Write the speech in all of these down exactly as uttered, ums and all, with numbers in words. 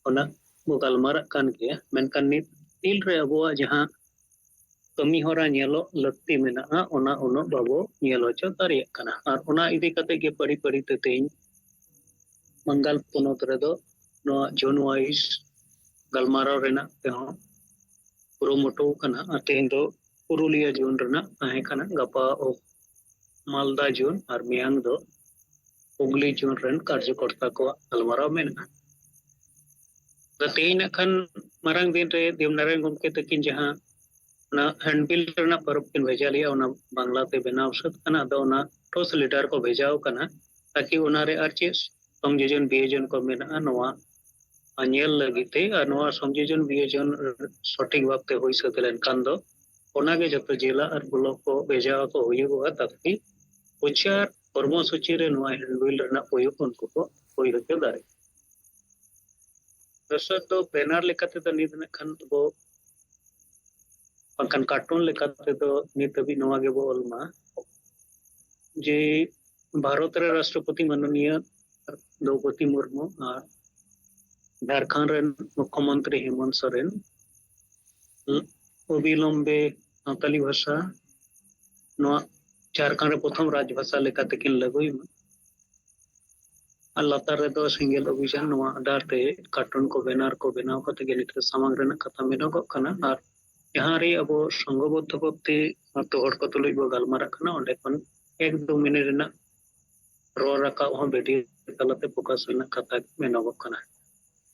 ᱚᱱᱟ ᱵᱚ ᱜᱟᱞᱢᱟᱨᱟᱜ ᱠᱟᱱ ᱜᱮᱭᱟ, ᱢᱮᱱᱠᱷᱟᱱ ᱱᱤᱛ ᱛᱤᱱᱨᱮ ᱟᱵᱚᱣᱟᱜ ᱡᱟᱦᱟᱸ ᱠᱟᱹᱢᱤ ᱦᱚᱨᱟ ᱧᱮᱞᱚᱜ ᱞᱟᱹᱠᱛᱤ ᱢᱮᱱᱟᱜᱼᱟ, ᱚᱱᱟ ᱩᱱᱟᱹᱜ ᱵᱟᱵᱚ ᱧᱮᱞ ᱦᱚᱪᱚ ᱫᱟᱲᱮᱭᱟᱜ ᱠᱟᱱᱟ᱾ ᱟᱨ ᱚᱱᱟ ᱤᱫᱤ ᱠᱟᱛᱮ ᱜᱮ ᱯᱟᱹᱨᱤ ᱯᱟᱹᱨᱤ ᱛᱮ ᱛᱮᱦᱮᱧ ᱵᱟᱝᱜᱟᱞ ᱯᱚᱱᱚᱛ ᱨᱮᱫᱚ ᱱᱚᱣᱟ ᱡᱳᱱ ᱣᱟᱭᱤᱡ ᱜᱟᱞᱢᱟᱨᱟᱣ ᱨᱮᱱᱟᱜ ᱛᱮᱦᱚᱸ ᱠᱩᱨᱩᱢᱩᱴᱩ ᱠᱟᱱᱟ᱾ ᱟᱨ ᱛᱮᱦᱮᱧ ᱫᱚ ᱯᱩᱨᱩᱞᱤᱭᱟᱹ ᱡᱳᱱ ᱨᱮᱱᱟᱜ ᱛᱟᱦᱮᱸ ᱠᱟᱱᱟ, ᱜᱟᱯᱟ ᱚ-, ᱢᱟᱞᱫᱟ ᱡᱳᱱ ᱟᱨ ᱢᱮᱭᱟᱝ ᱫᱚ ᱦᱩᱜᱽᱞᱤ ᱡᱳᱱ ᱨᱮᱱ ᱠᱟᱨᱡᱚᱠᱚᱨᱛᱟ ᱠᱚᱣᱟᱜ ᱜᱟᱞᱢᱟᱨᱟᱣ ᱢᱮᱱᱟᱜᱼᱟ᱾ ᱟᱫᱚ ᱛᱮᱦᱮᱧ ᱱᱟᱜ ᱠᱷᱟᱱ ᱢᱟᱨᱟᱝ ᱫᱤᱱ ᱨᱮ ᱫᱮᱵᱽᱱᱟᱨᱟᱭᱚᱱ ᱜᱚᱢᱠᱮ ᱛᱟᱹᱠᱤᱱ ᱡᱟᱦᱟᱸ ᱚᱱᱟ ᱦᱮᱱᱰᱵᱤᱞ ᱨᱮᱱᱟᱜ ᱯᱟᱨᱚᱵᱽ ᱠᱤᱱ ᱵᱷᱮᱡᱟ ᱞᱮᱜᱼᱟ, ᱚᱱᱟ ᱵᱟᱝᱞᱟ ᱛᱮ ᱵᱮᱱᱟᱣ ᱥᱟᱹᱛ ᱠᱟᱱᱟ᱾ ᱟᱫᱚ ᱚᱱᱟ ᱴᱚᱥ ᱞᱤᱰᱟᱨ ᱠᱚ ᱵᱷᱮᱡᱟᱣ ᱠᱟᱱᱟ, ᱛᱟᱠᱤ ᱚᱱᱟᱨᱮ ᱟᱨ ᱪᱮᱫ ᱥᱚᱝᱡᱳᱡᱚᱱ ᱵᱤᱭᱳᱡᱚᱱ ᱠᱚ ᱢᱮᱱᱟᱜᱼᱟ, ᱱᱚᱣᱟ ᱧᱮᱞ ᱞᱟᱹᱜᱤᱫ ᱛᱮ᱾ ᱟᱨ ᱱᱚᱣᱟ ᱥᱚᱝᱡᱳᱡᱚᱱ ᱵᱤᱭᱳᱡᱚᱱ ᱥᱚᱴᱷᱤᱠ ᱵᱷᱟᱵᱛᱮ ᱦᱩᱭ ᱥᱟᱹᱛ ᱞᱮᱱᱠᱷᱟᱱ ᱫᱚ ᱚᱱᱟᱜᱮ ᱡᱚᱛᱚ ᱡᱮᱞᱟ ᱟᱨ ᱵᱞᱚᱠ ᱠᱚ ᱵᱷᱮᱡᱟ ᱟᱠᱚ ᱦᱩᱭᱩᱜᱼᱟ, ᱛᱟᱠᱤ ᱯᱨᱚᱪᱟᱨ ᱠᱚᱨᱢᱚᱥᱩᱪᱤ ᱨᱮ ᱱᱚᱣᱟ ᱦᱮᱱᱰᱵᱤᱞ ᱨᱮᱱᱟᱜ ᱯᱨᱚᱭᱳᱜ ᱩᱱᱠᱩ ᱠᱚ ᱦᱩᱭ ᱦᱚᱪᱚ ᱫᱟᱲᱮᱭᱟᱜᱼᱟ᱾ ᱫᱚᱥᱟᱨ ᱫᱚ ᱵᱮᱱᱟᱨ ᱞᱮᱠᱟ ᱛᱮᱫᱚ ᱱᱤᱛ ᱱᱟᱜ ᱠᱷᱟᱱ ᱟᱵᱚ ᱵᱟᱝᱠᱷᱟᱱ ᱠᱟᱨᱴᱩᱱ ᱞᱮᱠᱟ ᱛᱮᱫᱚ ᱱᱤᱛ ᱦᱟᱹᱵᱤᱡ ᱱᱚᱣᱟ ᱜᱮᱵᱚ ᱚᱞ ᱢᱟ ᱡᱮ ᱵᱷᱟᱨᱚᱛ ᱨᱮ ᱨᱟᱥᱴᱨᱚᱯᱚᱛᱤ ᱢᱟᱱᱚᱱᱤᱭᱟᱹ ᱫᱨᱚᱣᱯᱚᱫᱤ ᱢᱩᱨᱢᱩ ᱟᱨ ᱡᱷᱟᱲᱠᱷᱚᱸᱰ ᱨᱮᱱ ᱢᱩᱠᱷᱭᱚᱢᱚᱱᱛᱨᱤ ᱦᱮᱢᱚᱱᱛ ᱥᱚᱨᱮᱱ ᱚᱵᱤᱞᱚᱢᱵᱮ ᱥᱟᱱᱛᱟᱞᱤ ᱵᱷᱟᱥᱟ ᱱᱚᱣᱟ ᱡᱷᱟᱲᱠᱷᱚᱸᱰ ᱨᱮ ᱯᱨᱚᱛᱷᱚᱢ ᱨᱟᱡᱽ ᱵᱷᱟᱥᱟ ᱞᱮᱠᱟᱛᱮ ᱠᱤᱱ ᱞᱟᱹᱜᱩᱭ ᱢᱟ᱾ ᱟᱨ ᱞᱟᱛᱟᱨ ᱨᱮᱫᱚ ᱥᱮᱸᱜᱮᱞ ᱚᱵᱷᱤᱡᱟᱱ ᱱᱚᱣᱟ ᱟᱫᱷᱟᱨ ᱛᱮ ᱠᱟᱨᱴᱩᱱ ᱠᱚ, ᱵᱮᱱᱟᱨ ᱠᱚ ᱵᱮᱱᱟᱣ ᱠᱟᱛᱮ ᱜᱮ ᱱᱤᱛᱚᱜ ᱥᱟᱢᱟᱝ ᱨᱮᱱᱟᱜ ᱠᱟᱛᱷᱟ ᱢᱮᱱᱚᱜᱚᱜ ᱠᱟᱱᱟ᱾ ᱟᱨ ᱡᱟᱦᱟᱸ ᱨᱮ ᱟᱵᱚ ᱥᱚᱝᱜᱷᱚᱵᱚᱫᱽᱫᱷᱚ ᱵᱷᱟᱵᱛᱮ ᱟᱹᱛᱩ ᱦᱚᱲ ᱠᱚ ᱛᱩᱞᱩᱡ ᱵᱚ ᱜᱟᱞᱢᱟᱨᱟᱜ ᱠᱟᱱᱟ, ᱚᱸᱰᱮ ᱠᱷᱚᱱ ᱮᱠ ᱫᱩ ᱢᱤᱱᱤᱴ ᱨᱮᱱᱟᱜ ᱨᱚᱲ ᱨᱟᱠᱟᱵ ᱦᱚᱸ ᱵᱷᱤᱰᱤᱭᱳ ᱛᱟᱞᱟᱛᱮ ᱯᱨᱚᱠᱟᱥ ᱨᱮᱱᱟᱜ ᱠᱟᱛᱷᱟ ᱢᱮᱱᱚᱜᱚᱜ ᱠᱟᱱᱟ᱾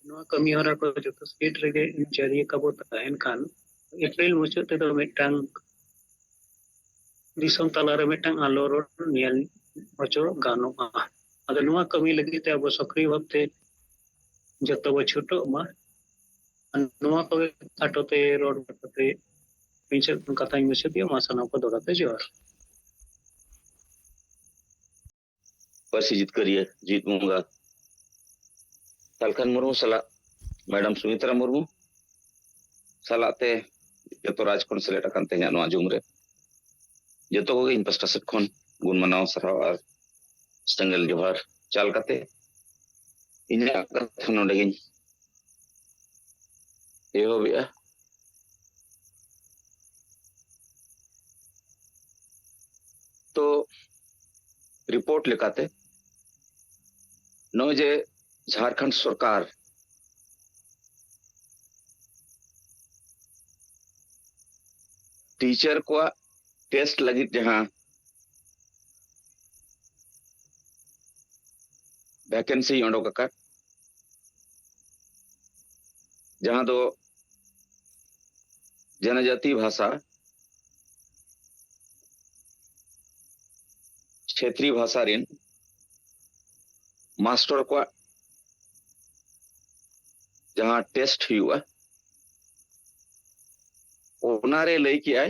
ᱱᱚᱣᱟ ᱠᱟᱹᱢᱤ ᱦᱚᱨᱟ ᱠᱚ ᱡᱚᱛᱚ ᱥᱴᱮᱴ ᱨᱮᱜᱮ ᱡᱟᱹᱨᱤ ᱟᱠᱟᱵᱚ ᱛᱟᱦᱮᱱ ᱠᱷᱟᱱ ᱮᱯᱨᱤᱞ ᱢᱩᱪᱟᱹᱫ ᱛᱮᱫᱚ ᱢᱤᱫᱴᱟᱝ ᱫᱤᱥᱚᱢ ᱛᱟᱞᱟᱨᱮ ᱢᱤᱫᱴᱟᱝ ᱟᱞᱚ ᱨᱚᱲ ᱧᱮᱞ ᱦᱚᱪᱚ ᱜᱟᱱᱚᱜᱼᱟ᱾ ᱟᱫᱚ ᱱᱚᱣᱟ ᱠᱟᱹᱢᱤ ᱞᱟᱹᱜᱤᱫ ᱛᱮ ᱟᱵᱚ ᱥᱚᱠᱨᱤᱭᱚ ᱵᱷᱟᱵᱛᱮ ᱡᱚᱛᱚ ᱵᱚ ᱪᱷᱩᱴᱟᱹᱜ ᱢᱟ᱾ ᱟᱨ ᱱᱚᱣᱟ ᱠᱚᱜᱮ ᱠᱷᱟᱴᱚ ᱛᱮ ᱨᱚᱲ ᱠᱟᱛᱮ ᱤᱧ ᱥᱮᱫ ᱠᱷᱚᱱ ᱠᱟᱛᱷᱟᱧ ᱢᱩᱪᱟᱹᱫ ᱮᱫᱟ᱾ ᱢᱟ ᱥᱟᱱᱟᱢ ᱠᱚ ᱫᱚᱦᱲᱟ ᱛᱮ ᱡᱚᱦᱟᱨ᱾ ᱯᱟᱹᱨᱥᱤ ᱡᱤᱛᱠᱟᱹᱨᱤᱭᱟᱹ ᱡᱤᱛ ᱵᱚᱸᱜᱟ ᱥᱟᱞᱠᱷᱟᱱ ᱢᱩᱨᱢᱩ ᱥᱟᱞᱟᱜ ᱢᱮᱰᱟᱢ ᱥᱩᱢᱤᱛᱨᱟ ᱢᱩᱨᱢᱩ ᱥᱟᱞᱟᱜ ᱛᱮ ᱡᱚᱛᱚ ᱨᱟᱡᱽ ᱠᱷᱚᱱ ᱥᱮᱞᱮᱫ ᱟᱠᱟᱱ ᱛᱮᱦᱮᱧᱟᱜ ᱱᱚᱣᱟ ᱡᱩᱢ ᱨᱮ ᱡᱚᱛᱚ ᱠᱚᱜᱮ ᱤᱧ ᱯᱟᱥᱴᱟ ᱥᱮᱫ ᱠᱷᱚᱱ ᱜᱩᱱ ᱢᱟᱱᱟᱣ, ᱥᱟᱨᱦᱟᱣ ᱟᱨ ᱥᱮᱸᱜᱮᱞ ᱡᱚᱦᱟᱨ ᱪᱟᱞ ᱠᱟᱛᱮ ᱤᱧᱟᱹᱜ ᱠᱟᱛᱷᱟ ᱱᱚᱰᱮ ᱜᱤᱧ ᱮᱦᱚᱵᱮᱜᱼᱟ᱾ ᱛᱚ, ᱨᱤᱯᱳᱨᱴ ᱞᱮᱠᱟᱛᱮ ᱱᱚᱜᱼᱚᱭ ᱡᱮ ᱡᱷᱟᱲᱠᱷᱚᱸᱰ ᱥᱚᱨᱠᱟᱨ ᱴᱤᱪᱟᱨ ᱠᱚᱣᱟᱜ ᱴᱮᱥᱴ ᱞᱟᱹᱜᱤᱫ ᱡᱟᱦᱟᱸ ᱵᱷᱮᱠᱮᱱᱥᱤ ᱚᱰᱚᱠ ᱟᱠᱟᱫ, ᱡᱟᱦᱟᱸ ᱫᱚ ᱡᱚᱱᱚᱡᱟᱛᱤ ᱵᱷᱟᱥᱟ, ᱪᱷᱮᱛᱨᱤ ᱵᱷᱟᱥᱟ ᱨᱮᱱ ᱢᱟᱥᱴᱚᱨ ᱠᱚᱣᱟᱜ ᱡᱟᱦᱟᱸ ᱴᱮᱥᱴ ᱦᱩᱭᱩᱜᱼᱟ, ᱚᱱᱟᱨᱮ ᱞᱟᱹᱭ ᱠᱮᱜᱼᱟᱭ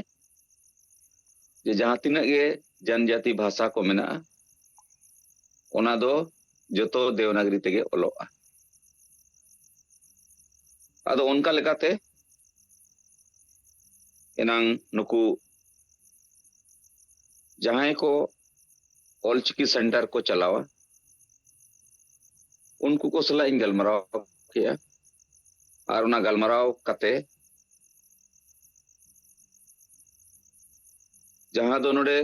ᱡᱮ ᱡᱟᱦᱟᱸ ᱛᱤᱱᱟᱹᱜ ᱜᱮ ᱡᱟᱱᱡᱟᱛᱤ ᱵᱷᱟᱥᱟ ᱠᱚ ᱢᱮᱱᱟᱜᱼᱟ, ᱚᱱᱟ ᱫᱚ ᱡᱚᱛᱚ ᱫᱮᱣᱱᱟᱜᱽᱨᱤ ᱛᱮᱜᱮ ᱚᱞᱚᱜᱼᱟ᱾ ᱟᱫᱚ ᱚᱱᱠᱟ ᱞᱮᱠᱟᱛᱮ ᱮᱱᱟᱝ ᱱᱩᱠᱩ ᱡᱟᱦᱟᱸᱭ ᱠᱚ ᱚᱞᱪᱤᱠᱤ ᱥᱮᱱᱴᱟᱨ ᱠᱚ ᱪᱟᱞᱟᱣᱟ, ᱩᱱᱠᱩ ᱠᱚ ᱥᱟᱞᱟᱜ ᱤᱧ ᱜᱟᱞᱢᱟᱨᱟᱣ ᱠᱮᱜᱼᱟ᱾ ᱟᱨ ᱚᱱᱟ ᱜᱟᱞᱢᱟᱨᱟᱣ ᱠᱟᱛᱮ ᱡᱟᱦᱟᱸ ᱫᱚ ᱱᱚᱰᱮ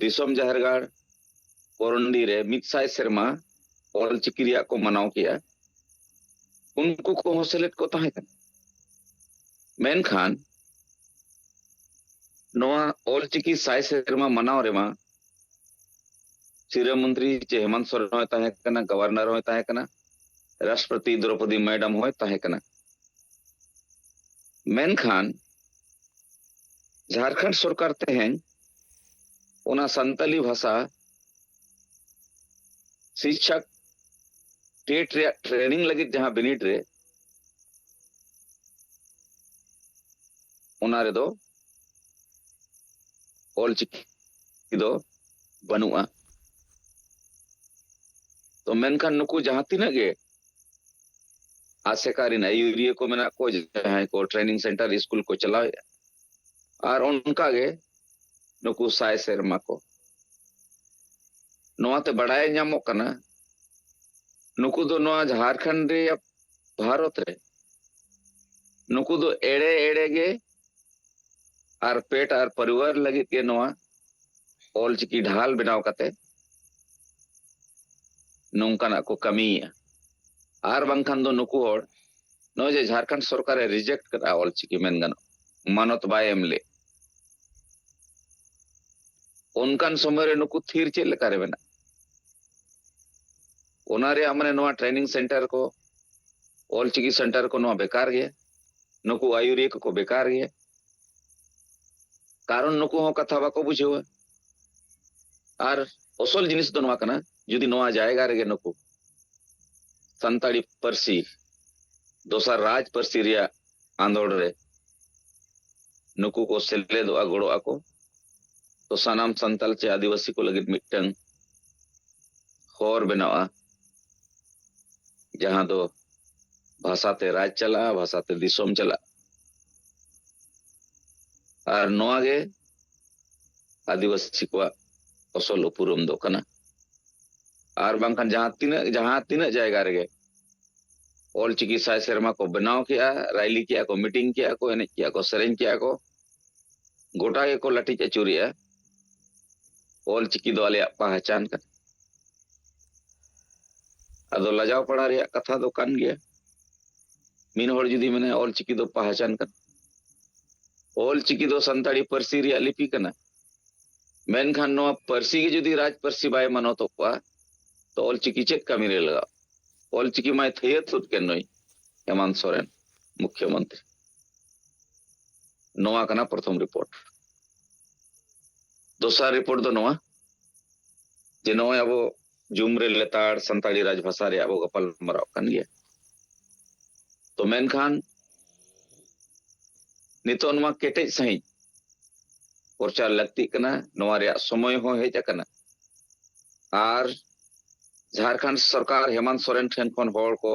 ᱫᱤᱥᱚᱢ ᱡᱟᱦᱮᱨ ᱜᱟᱲ ᱯᱚᱨᱚᱱᱰᱤ ᱨᱮ ᱢᱤᱫ ᱥᱟᱭ ᱥᱮᱨᱢᱟ ᱚᱞᱪᱤᱠᱤ ᱨᱮᱭᱟᱜ ᱠᱚ ᱢᱟᱱᱟᱣ ᱠᱮᱜᱼᱟ, ᱩᱱᱠᱩ ᱠᱚᱦᱚᱸ ᱥᱮᱞᱮᱫ ᱠᱚ ᱛᱟᱦᱮᱸ ᱠᱟᱱᱟ᱾ ᱢᱮᱱᱠᱷᱟᱱ ᱱᱚᱣᱟ ᱚᱞᱪᱤᱠᱤ ᱥᱟᱭ ᱥᱮᱨᱢᱟ ᱢᱟᱱᱟᱣ ᱨᱮᱢᱟ ᱥᱤᱨᱟᱹ ᱢᱚᱱᱛᱨᱤ ᱪᱮ ᱦᱮᱢᱟᱱᱛ ᱥᱚᱨᱮᱱ ᱦᱚᱸᱭ ᱛᱟᱦᱮᱸ ᱠᱟᱱᱟ, ᱜᱚᱵᱷᱚᱨᱱᱚᱨ ᱦᱚᱸᱭ ᱛᱟᱦᱮᱸ ᱠᱟᱱᱟ, ᱨᱟᱥᱴᱨᱚᱯᱚᱛᱤ ᱫᱨᱚᱯᱚᱫᱤ ᱢᱮᱰᱟᱢ ᱦᱚᱸᱭ ᱛᱟᱦᱮᱸ ᱠᱟᱱᱟ᱾ ᱢᱮᱱᱠᱷᱟᱱ ᱡᱷᱟᱲᱠᱷᱚᱸᱰ ᱥᱚᱨᱠᱟᱨ ᱛᱮᱦᱮᱧ ᱚᱱᱟ ᱥᱟᱱᱛᱟᱞᱤ ᱵᱷᱟᱥᱟ ᱥᱤᱠᱪᱷᱟ ᱴᱮᱴ ᱨᱮᱭᱟᱜ ᱴᱨᱮᱱᱤᱝ ᱞᱟᱹᱜᱤᱫ ᱡᱟᱦᱟᱸ ᱵᱤᱱᱤᱰ ᱨᱮ, ᱚᱱᱟ ᱨᱮᱫᱚ ᱚᱞᱪᱤᱠᱤ ᱫᱚ ᱵᱟᱹᱱᱩᱜᱼᱟ᱾ ᱛᱚ ᱢᱮᱱᱠᱷᱟᱱ ᱱᱩᱠᱩ ᱡᱟᱦᱟᱸ ᱛᱤᱱᱟᱹᱜ ᱜᱮ ᱟᱥᱮᱠᱟ ᱨᱮᱱ ᱟᱹᱭᱩᱨᱤᱭᱟᱹ ᱠᱚ ᱢᱮᱱᱟᱜ ᱠᱚ, ᱡᱟᱦᱟᱸᱭ ᱠᱚ ᱴᱨᱮᱱᱤᱝ ᱥᱮᱱᱴᱟᱨ ᱥᱠᱩᱞ ᱠᱚ ᱪᱟᱞᱟᱣᱮᱫᱼᱟ, ᱟᱨ ᱚᱱᱠᱟ ᱜᱮ ᱱᱩᱠᱩ ᱥᱟᱭ ᱥᱮᱨᱢᱟ ᱠᱚ᱾ ᱱᱚᱣᱟᱛᱮ ᱵᱟᱲᱟᱭ ᱧᱟᱢᱚᱜ ᱠᱟᱱᱟ ᱱᱩᱠᱩ ᱫᱚ ᱱᱚᱣᱟ ᱡᱷᱟᱲᱠᱷᱚᱸᱰ ᱨᱮᱭᱟᱜ ᱵᱷᱟᱨᱚᱛ ᱨᱮ ᱱᱩᱠᱩ ᱫᱚ ᱮᱲᱮ ᱮᱲᱮ ᱜᱮ ᱟᱨ ᱯᱮᱴ ᱟᱨ ᱯᱚᱨᱤᱵᱟᱨ ᱞᱟᱹᱜᱤᱫ ᱜᱮ ᱱᱚᱣᱟ ᱚᱞᱪᱤᱠᱤ ᱰᱷᱟᱞ ᱵᱮᱱᱟᱣ ᱠᱟᱛᱮ ᱱᱚᱝᱠᱟᱱᱟᱜ ᱠᱚ ᱠᱟᱹᱢᱤᱭᱮᱫᱼᱟ᱾ ᱟᱨ ᱵᱟᱝᱠᱷᱟᱱ ᱫᱚ ᱱᱩᱠᱩ ᱦᱚᱲ ᱱᱚᱜᱼᱚᱭ ᱡᱮ ᱡᱷᱟᱲᱠᱷᱚᱸᱰ ᱥᱚᱨᱠᱟᱨᱮ ᱨᱤᱡᱮᱠᱴ ᱠᱟᱫᱟ ᱚᱞᱪᱤᱠᱤ ᱢᱮᱱ ᱜᱟᱱᱚᱜ, ᱢᱟᱱᱚᱛ ᱵᱟᱭ ᱮᱢ ᱞᱮᱫ, ᱚᱱᱠᱟᱱ ᱥᱚᱢᱚᱭ ᱨᱮ ᱱᱩᱠᱩ ᱛᱷᱤᱨ ᱪᱮᱫ ᱞᱮᱠᱟᱨᱮ ᱢᱮᱱᱟᱜ? ᱚᱱᱟ ᱨᱮᱭᱟᱜ ᱢᱟᱱᱮ ᱱᱚᱣᱟ ᱴᱨᱮᱱᱤᱝ ᱥᱮᱱᱴᱟᱨ ᱠᱚ, ᱚᱞᱪᱤᱠᱤ ᱥᱮᱱᱴᱟᱨ ᱠᱚ ᱱᱚᱣᱟ ᱵᱮᱠᱟᱨ ᱜᱮᱭᱟ, ᱱᱩᱠᱩ ᱟᱹᱭᱩᱨᱤᱭᱟᱹ ᱠᱚᱠᱚ ᱵᱮᱠᱟᱨ ᱜᱮᱭᱟ᱾ ᱠᱟᱨᱚᱱ ᱱᱩᱠᱩ ᱦᱚᱸ ᱠᱟᱛᱷᱟ ᱵᱟᱠᱚ ᱵᱩᱡᱷᱟᱹᱣᱟ᱾ ᱟᱨ ᱚᱥᱚᱞ ᱡᱤᱱᱤᱥ ᱫᱚ ᱱᱚᱣᱟ ᱠᱟᱱᱟ, ᱡᱩᱫᱤ ᱱᱚᱣᱟ ᱡᱟᱭᱜᱟ ᱨᱮᱜᱮ ᱱᱩᱠᱩ ᱥᱟᱱᱛᱟᱲᱤ ᱯᱟᱹᱨᱥᱤ ᱫᱚᱥᱟᱨ ᱨᱟᱡᱽ ᱯᱟᱹᱨᱥᱤ ᱨᱮᱭᱟᱜ ᱟᱸᱫᱳᱲ ᱨᱮ ᱱᱩᱠᱩ ᱠᱚ ᱥᱮᱞᱮᱫᱚᱜᱼᱟ, ᱜᱚᱲᱚᱜ ᱟᱠᱚ, ᱛᱚ ᱥᱟᱱᱟᱢ ᱥᱟᱱᱛᱟᱲ ᱪᱮ ᱟᱹᱫᱤᱵᱟᱹᱥᱤ ᱠᱚ ᱞᱟᱹᱜᱤᱫ ᱢᱤᱫᱴᱟᱝ ᱦᱚᱨ ᱵᱮᱱᱟᱣᱟ, ᱡᱟᱦᱟᱸ ᱫᱚ ᱵᱷᱟᱥᱟᱛᱮ ᱨᱟᱡᱽ ᱪᱟᱞᱟᱜᱼᱟ, ᱵᱷᱟᱥᱟᱛᱮ ᱫᱤᱥᱚᱢ ᱪᱟᱞᱟᱜᱼᱟ᱾ ᱟᱨ ᱱᱚᱣᱟ ᱜᱮ ᱟᱹᱫᱤᱵᱟᱹᱥᱤ ᱠᱚᱣᱟᱜ ᱟᱥᱚᱞ ᱩᱯᱨᱩᱢ ᱫᱚ ᱠᱟᱱᱟ᱾ ᱟᱨ ᱵᱟᱝᱠᱷᱟᱱ ᱡᱟᱦᱟᱸ ᱛᱤᱱᱟᱹᱜ, ᱡᱟᱦᱟᱸ ᱛᱤᱱᱟᱹᱜ ᱡᱟᱭᱜᱟ ᱨᱮᱜᱮ ᱚᱞᱪᱤᱠᱤ ᱥᱟᱭ ᱥᱮᱨᱢᱟ ᱠᱚ ᱵᱮᱱᱟᱣ ᱠᱮᱜᱼᱟ, ᱨᱟᱭᱞᱤ ᱠᱮᱜᱼᱟ ᱠᱚ, ᱢᱤᱴᱤᱝ ᱠᱮᱜᱼᱟ ᱠᱚ, ᱮᱱᱮᱡ ᱠᱮᱜᱼᱟ ᱠᱚ, ᱥᱮᱨᱮᱧ ᱠᱮᱜᱼᱟ ᱠᱚ, ᱜᱚᱴᱟ ᱜᱮᱠᱚ ᱞᱟᱹᱴᱤᱡ ᱟᱹᱪᱩᱨᱮᱜᱼᱟ, ᱚᱞᱪᱤᱠᱤ ᱫᱚ ᱟᱞᱮᱭᱟᱜ ᱯᱟᱦᱪᱟᱱ ᱠᱟᱱᱟ᱾ ᱟᱫᱚ ᱞᱟᱡᱟᱣ ᱯᱟᱲᱟ ᱨᱮᱭᱟᱜ ᱠᱟᱛᱷᱟ ᱫᱚ ᱠᱟᱱ ᱜᱮᱭᱟ᱾ ᱢᱤᱫ ᱦᱚᱲ ᱡᱩᱫᱤ ᱢᱮᱱᱟᱭ ᱚᱞᱪᱤᱠᱤ ᱫᱚ ᱯᱟᱦᱪᱟᱱ ᱠᱟᱱᱟ, ᱚᱞᱪᱤᱠᱤ ᱫᱚ ᱥᱟᱱᱛᱟᱲᱤ ᱯᱟᱹᱨᱥᱤ ᱨᱮᱭᱟᱜ ᱞᱤᱯᱤ ᱠᱟᱱᱟ, ᱢᱮᱱᱠᱷᱟᱱ ᱱᱚᱣᱟ ᱯᱟᱹᱨᱥᱤ ᱜᱮ ᱡᱩᱫᱤ ᱨᱟᱡᱽ ᱯᱟᱹᱨᱥᱤ ᱵᱟᱭ ᱢᱟᱱᱚᱛᱚᱜ ᱠᱚᱣᱟ, ᱛᱚ ᱚᱞᱪᱤᱠᱤ ᱪᱮᱫ ᱠᱟᱹᱢᱤ ᱨᱮ ᱞᱟᱜᱟᱜᱼᱟ? ᱚᱞᱪᱤᱠᱤ ᱢᱟᱭ ᱛᱷᱟᱹᱭᱟᱹ ᱛᱩᱫ ᱠᱮᱫ ᱱᱩᱭ ᱦᱮᱢᱟᱱᱛ ᱥᱚᱨᱮᱱ ᱢᱩᱠᱷᱭᱚᱢᱚᱱᱛᱨᱤ᱾ ᱱᱚᱣᱟ ᱠᱟᱱᱟ ᱯᱨᱚᱛᱷᱚᱢ ᱨᱤᱯᱳᱨᱴ᱾ ᱫᱚᱥᱟᱨ ᱨᱤᱯᱳᱨᱴ ᱫᱚ ᱱᱚᱣᱟ ᱡᱮ ᱱᱚᱜᱼᱚᱭ ᱟᱵᱚ ᱡᱩᱢ ᱨᱮ ᱞᱮᱛᱟᱲ ᱥᱟᱱᱛᱟᱲᱤ ᱨᱟᱡᱽ ᱵᱷᱟᱥᱟ ᱨᱮᱭᱟᱜ ᱵᱚ ᱜᱟᱯᱟᱞ ᱢᱟᱨᱟᱣ ᱠᱟᱱ ᱜᱮᱭᱟ᱾ ᱛᱚ ᱢᱮᱱᱠᱷᱟᱱ ᱱᱤᱛᱚᱜ ᱱᱚᱣᱟ ᱠᱮᱴᱮᱡ ᱥᱟᱺᱦᱤᱡ ᱯᱨᱚᱪᱟᱨ ᱞᱟᱹᱠᱛᱤᱜ ᱠᱟᱱᱟ, ᱱᱚᱣᱟ ᱨᱮᱭᱟᱜ ᱥᱚᱢᱚᱭ ᱦᱚᱸ ᱦᱮᱡ ᱟᱠᱟᱱᱟ᱾ ᱟᱨ ᱡᱷᱟᱲᱠᱷᱚᱸᱰ ᱥᱚᱨᱠᱟᱨ ᱦᱮᱢᱟᱱᱛ ᱥᱚᱨᱮᱱ ᱴᱷᱮᱱ ᱠᱷᱚᱱ ᱦᱚᱲ ᱠᱚ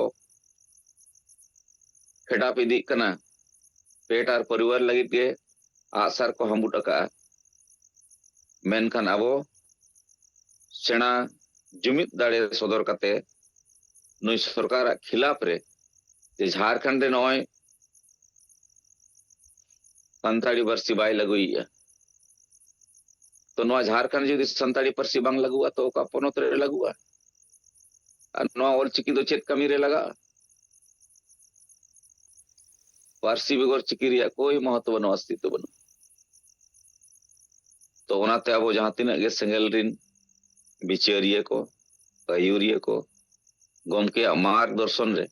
ᱯᱷᱮᱰᱟᱯ ᱤᱫᱤᱜ ᱠᱟᱱᱟ, ᱯᱮᱴ ᱟᱨ ᱯᱚᱨᱤᱵᱟᱨ ᱞᱟᱹᱜᱤᱫ ᱜᱮ ᱟᱜᱼᱥᱟᱨ ᱠᱚ ᱦᱟᱢᱵᱩᱴ ᱟᱠᱟᱜᱼᱟ᱾ ᱢᱮᱱᱠᱷᱟᱱ ᱟᱵᱚ ᱥᱮᱬᱟ ᱡᱩᱢᱤᱫ ᱫᱟᱲᱮ ᱥᱚᱫᱚᱨ ᱠᱟᱛᱮ ᱱᱩᱭ ᱥᱚᱨᱠᱟᱨᱟᱜ ᱠᱷᱤᱞᱟᱯ ᱨᱮ ᱡᱮ ᱡᱷᱟᱲᱠᱷᱚᱸᱰ ᱨᱮ ᱱᱚᱜᱼᱚᱭ ᱥᱟᱱᱛᱟᱲᱤ ᱯᱟᱹᱨᱥᱤ ᱵᱟᱭ ᱞᱟᱹᱜᱩᱭᱮᱫᱼᱟ, ᱛᱚ ᱱᱚᱣᱟ ᱡᱷᱟᱲᱠᱷᱚᱸᱰ ᱡᱩᱫᱤ ᱥᱟᱱᱛᱟᱲᱤ ᱯᱟᱹᱨᱥᱤ ᱵᱟᱝ ᱞᱟᱹᱜᱩᱜᱼᱟ, ᱛᱚ ᱚᱠᱟ ᱯᱚᱱᱚᱛ ᱨᱮ ᱞᱟᱹᱜᱩᱜᱼᱟ? ᱟᱨ ᱱᱚᱣᱟ ᱚᱞᱪᱤᱠᱤ ᱫᱚ ᱪᱮᱫ ᱠᱟᱹᱢᱤ ᱨᱮ ᱞᱟᱜᱟᱜᱼᱟ? ᱯᱟᱹᱨᱥᱤ ᱵᱮᱜᱚᱨ ᱪᱤᱠᱤ ᱨᱮᱭᱟᱜ ᱠᱳᱭ ᱢᱚᱦᱚᱛᱛᱚ ᱵᱟᱹᱱᱩᱜᱼᱟ, ᱚᱥᱛᱤᱛᱛᱚ ᱵᱟᱹᱱᱩᱜᱼᱟ᱾ ᱛᱚ ᱚᱱᱟᱛᱮ ᱟᱵᱚ ᱡᱟᱦᱟᱸ ᱛᱤᱱᱟᱹᱜ ᱜᱮ ᱥᱮᱸᱜᱮᱞ ᱨᱤᱱ ᱵᱤᱪᱟᱹᱨᱤᱭᱟᱹ ᱠᱚ, ᱟᱹᱭᱩᱨᱤᱭᱟᱹ ᱠᱚ, ᱜᱚᱢᱠᱮᱭᱟᱜ ᱢᱟᱨᱜᱽ ᱫᱚᱨᱥᱚᱱ ᱨᱮ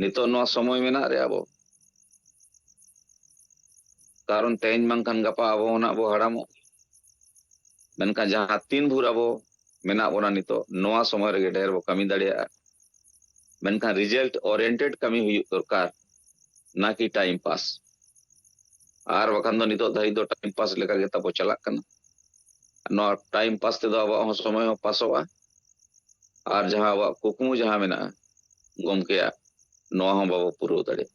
ᱱᱤᱛᱚᱜ ᱱᱚᱣᱟ ᱥᱚᱢᱚᱭ ᱢᱮᱱᱟᱜ ᱨᱮ ᱟᱵᱚ, ᱠᱟᱨᱚᱱ ᱛᱮᱦᱮᱧ ᱵᱟᱝᱠᱷᱟᱱ ᱜᱟᱯᱟ ᱟᱵᱚ ᱦᱚᱸ ᱱᱟᱜ ᱵᱚ ᱦᱟᱲᱟᱢᱚᱜ᱾ ᱢᱮᱱᱠᱷᱟᱱ ᱡᱟᱦᱟᱸ ᱛᱤᱱ ᱵᱷᱳᱨ ᱟᱵᱚ ᱢᱮᱱᱟᱜ ᱵᱚᱱᱟ ᱱᱤᱛᱚᱜ, ᱱᱚᱣᱟ ᱥᱚᱢᱚᱭ ᱨᱮᱜᱮ ᱰᱷᱮᱨ ᱵᱚ ᱠᱟᱹᱢᱤ ᱫᱟᱲᱮᱭᱟᱜᱼᱟ᱾ ᱢᱮᱱᱠᱷᱟᱱ result oriented ᱠᱟᱹᱢᱤ ᱦᱩᱭᱩᱜ ᱫᱚᱨᱠᱟᱨ, ᱱᱟ ᱠᱤ time pass᱾ ᱟᱨ ᱵᱟᱠᱷᱟᱱ ᱫᱚ ᱱᱤᱛᱚᱜ ᱫᱷᱟᱹᱵᱤᱡ ᱫᱚ time pass ᱞᱮᱠᱟ ᱜᱮ ᱛᱟᱵᱚ ᱪᱟᱞᱟᱜ ᱠᱟᱱᱟ᱾ ᱱᱚᱣᱟ time pass ᱛᱮᱫᱚ ᱟᱵᱚᱣᱟᱜ ᱦᱚᱸ ᱥᱚᱢᱚᱭ ᱦᱚᱸ ᱯᱟᱥᱚᱜᱼᱟ, ᱟᱨ ᱡᱟᱦᱟᱸ ᱟᱵᱚᱣᱟᱜ ᱠᱩᱠᱢᱩ ᱡᱟᱦᱟᱸ ᱢᱮᱱᱟᱜᱼᱟ ᱜᱚᱢᱠᱮᱭᱟᱜ, ᱱᱚᱣᱟ ᱦᱚᱸ ᱵᱟᱵᱚ ᱯᱩᱨᱟᱹᱣ ᱫᱟᱲᱮᱭᱟᱜᱼᱟ᱾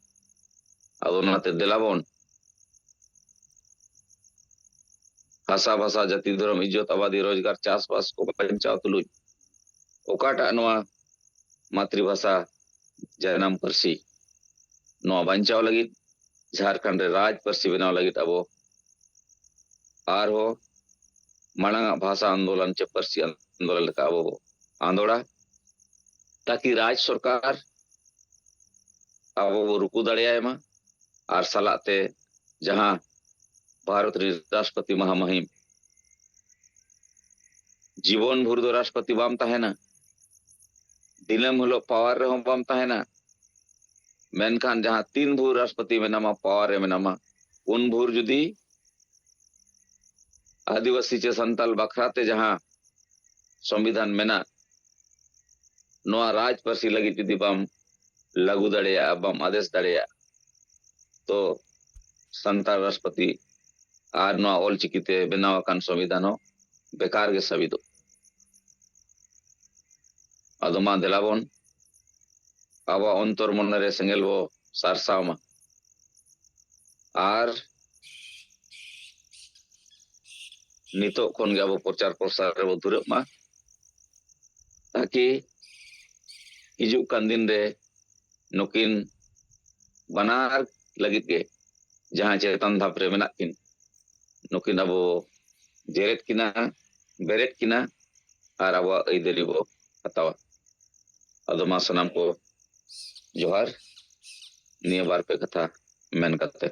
ᱟᱫᱚ ᱚᱱᱟᱛᱮ ᱫᱮᱞᱟ ᱵᱚᱱ ᱦᱟᱥᱟ ᱵᱷᱟᱥᱟ ᱡᱟᱹᱛᱤ ᱫᱷᱚᱨᱚᱢ ᱤᱡᱽᱡᱚᱛ ᱟᱵᱟᱫᱤ ᱨᱳᱡᱽᱜᱟᱨ ᱪᱟᱥᱵᱟᱥ ᱠᱚ ᱵᱟᱧᱪᱟᱣ ᱛᱩᱞᱩᱡ ᱚᱠᱟᱴᱟᱜ ᱱᱚᱣᱟ ᱢᱟᱛᱨᱤᱵᱷᱟᱥᱟ ᱡᱟᱱᱟᱢ ᱯᱟᱹᱨᱥᱤ ᱱᱚᱣᱟ ᱵᱟᱧᱪᱟᱣ ᱞᱟᱹᱜᱤᱫ ᱡᱷᱟᱲᱠᱷᱚᱸᱰ ᱨᱮ ᱨᱟᱡᱽ ᱯᱟᱹᱨᱥᱤ ᱵᱮᱱᱟᱣ ᱞᱟᱹᱜᱤᱫ ᱟᱵᱚ ᱟᱨᱦᱚᱸ ᱢᱟᱲᱟᱝ ᱟᱜ ᱵᱷᱟᱥᱟ ᱟᱱᱫᱳᱞᱚᱱ ᱪᱮ ᱯᱟᱹᱨᱥᱤ ᱟᱱᱫᱳᱞᱚᱱ ᱞᱮᱠᱟ ᱟᱵᱚ ᱵᱚ ᱟᱸᱫᱳᱲᱟ, ᱛᱟᱠᱤ ᱨᱟᱡᱽ ᱥᱚᱨᱠᱟᱨ ᱟᱵᱚ ᱵᱚ ᱨᱩᱠᱩ ᱫᱟᱲᱮᱭᱟᱭ ᱢᱟ᱾ ᱟᱨ ᱥᱟᱞᱟᱜ ᱛᱮ ᱡᱟᱦᱟᱸ ᱵᱷᱟᱨᱚᱛ ᱨᱤᱱ ᱨᱟᱥᱴᱨᱚᱯᱚᱛᱤ ᱢᱟᱦᱟ ᱢᱩᱦᱤᱢ ᱡᱤᱵᱚᱱ ᱵᱷᱳᱨ ᱫᱚ ᱨᱟᱥᱴᱨᱚᱯᱚᱛᱤ ᱵᱟᱢ ᱛᱟᱦᱮᱱᱟ, ᱫᱤᱱᱟᱹᱢ ᱦᱤᱞᱳᱜ power ᱨᱮᱦᱚᱸ ᱵᱟᱢ ᱛᱟᱦᱮᱱᱟ, ᱢᱮᱱᱠᱷᱟᱱ ᱡᱟᱦᱟᱸ ᱛᱤᱱ ᱵᱷᱳᱨ ᱨᱟᱥᱴᱨᱚᱯᱚᱛᱤ ᱢᱮᱱᱟᱢᱟ, power ᱨᱮ ᱢᱮᱱᱟᱢᱟ, ᱩᱱ ᱵᱷᱳᱨ ᱡᱩᱫᱤ ᱟᱹᱫᱤᱵᱟᱹᱥᱤ ᱪᱮ ᱥᱟᱱᱛᱟᱞ ᱵᱟᱠᱷᱨᱟ ᱛᱮ ᱡᱟᱦᱟᱸ ᱥᱚᱝᱵᱤᱫᱷᱟᱱ ᱢᱮᱱᱟᱜ, ᱱᱚᱣᱟ ᱨᱟᱡᱽ ᱯᱟᱹᱨᱥᱤ ᱞᱟᱹᱜᱤᱫ ᱡᱩᱫᱤ ᱵᱟᱢ ᱞᱟᱹᱜᱩ ᱫᱟᱲᱮᱭᱟᱜᱼᱟ, ᱵᱟᱢ ᱟᱫᱮᱥ ᱫᱟᱲᱮᱭᱟᱜᱼᱟ, ᱛᱚ ᱥᱟᱱᱛᱟᱲ ᱨᱟᱥᱴᱨᱚᱯᱚᱛᱤ ᱟᱨ ᱱᱚᱣᱟ ᱚᱞᱪᱤᱠᱤ ᱛᱮ ᱵᱮᱱᱟᱣ ᱟᱠᱟᱱ ᱥᱚᱝᱵᱤᱫᱷᱟᱱ ᱦᱚᱸ ᱵᱮᱠᱟᱨ ᱜᱮ ᱥᱟᱵᱤᱫᱚᱜ᱾ ᱟᱫᱚ ᱢᱟ ᱫᱮᱞᱟ ᱵᱚᱱ ᱟᱵᱚᱣᱟᱜ ᱚᱱᱛᱚᱨ ᱢᱚᱱᱮ ᱨᱮ ᱥᱮᱸᱜᱮᱞ ᱵᱚ ᱥᱟᱨᱥᱟᱣ ᱢᱟ᱾ ᱟᱨ ᱱᱤᱛᱚᱜ ᱠᱷᱚᱱ ᱜᱮ ᱟᱵᱚ ᱯᱨᱚᱪᱟᱨ ᱯᱨᱚᱥᱟᱨ ᱨᱮᱵᱚ ᱫᱷᱩᱨᱟᱹᱜ ᱢᱟ, ᱛᱟᱠᱤ ᱦᱤᱡᱩᱜ ᱠᱟᱱ ᱫᱤᱱ ᱨᱮ ᱱᱩᱠᱤᱱ ᱵᱟᱱᱟᱨ ᱞᱟᱹᱜᱤᱫ ᱜᱮ ᱡᱟᱦᱟᱸ ᱪᱮᱛᱟᱱ ᱫᱷᱟᱯ ᱨᱮ ᱢᱮᱱᱟᱜ ᱠᱤᱱ, ᱱᱩᱠᱤᱱ ᱟᱵᱚ ᱡᱮᱨᱮᱫ ᱠᱤᱱᱟ, ᱵᱮᱨᱮᱫ ᱠᱤᱱᱟ ᱟᱨ ᱟᱵᱚᱣᱟᱜ ᱟᱹᱭᱫᱟᱹᱨᱤ ᱵᱚ ᱦᱟᱛᱟᱣᱟ᱾ ᱟᱫᱚ ᱢᱟ ᱥᱟᱱᱟᱢ ᱠᱚ ᱡᱚᱦᱟᱨ᱾ ᱱᱤᱭᱟᱹ ᱵᱟᱨ ᱯᱮ ᱠᱟᱛᱷᱟ ᱢᱮᱱ ᱠᱟᱛᱮ